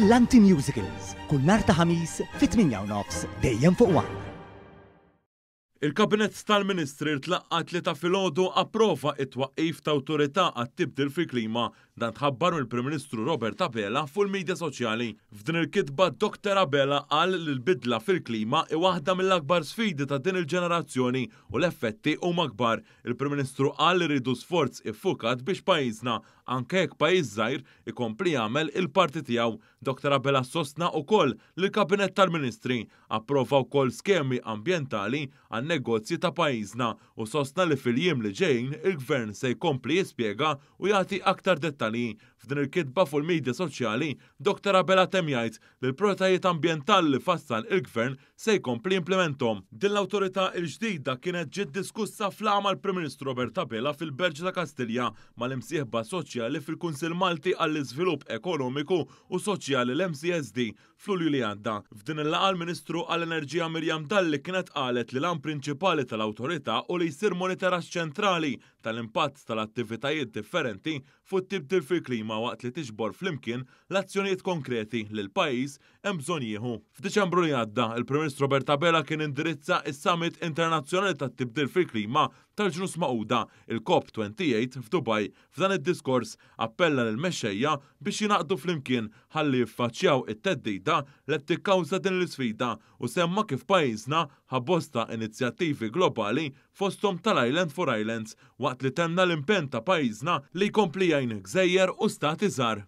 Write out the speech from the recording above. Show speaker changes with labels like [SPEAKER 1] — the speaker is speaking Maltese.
[SPEAKER 1] Brillanti Musicals, kull nhar ta' Ħamis fit-8 u nofs dejjem fuq One.
[SPEAKER 2] Il-Kabinett tal-Ministri ltaqa' t-Tlieta filgħodu approva it-twaqqif ta' awtorità għat-tibdil fil-klima. Dan tħabbar mill-Prim Ministru Robert Abela fuq il-medja soċjali. F'din il-kitba Dr. Abela qal li l-bidla fil-klima hi waħda mill-akbar sfidi ta' din il-ġenerazzjoni u l-effetti huma kbar. Il-Prim Ministru qal li rridu sforz iffukat biex pajjiżna, anke jekk pajjiż żgħir, ikompli jagħmel il-parti tiegħu. Dr. Abela sostna wkoll li l-Kabinett tal-Ministri approva wkoll skemi ambjentali għan negozji ta' pajjiżna u sostna li fil-jiem li ġejjin il-Gvern se jkompli jispjega u jagħti aktar dettalji. F'din il-kitba fuq il-medja soċjali, Dr. Abela temm jgħid li l-prijoritajiet ambjentali li fassal il-Gvern se jkompli jimplementahom. Din l-awtorità il-ġdida kienet ġiet diskussa f'laqgħa mal-Prim Ministru Robert Abela fil-Berġa ta' Kastilja mal-imsieħba soċjali fil-Kunsill Malti għall-Iżvilupp Ekonomiku u Soċjali, l-MCSD, f'Lulju li għadda. F'din il-laqgħa l-Ministru għall-Enerġija Miriam Dalli kienet qalet li l-għan prinċipali tal-awtorità hu li jsir monitoraġġ ċentrali tal-impatt tal-attivitajiet differenti fuq tibdil fil-klima waqt li tiġbor flimkien l-azzjonijiet konkreti li l-pajjiż hemm bżonn jieħu. F'Diċembru li għadda, il-Prim Ministru Robert Abela kien indirizza is-Summit Internazzjonali tat-Tibdil fil-Klima tal-Ġnus Magħquda, il-COP28 f'Dubaj. F'dan id-diskors appella lil mexxejja biex jingħaqdu flimkien ħalli jiffaċċjaw it-theddida li qed tikkawża din l-isfida u semma kif pajjiżna ħa bosta inizjattivi globali, fosthom tal-Island for Islands, waqt li tenna l-impenn ta' pajjiżna li jkompli jgħin gżejjer u stati żgħar.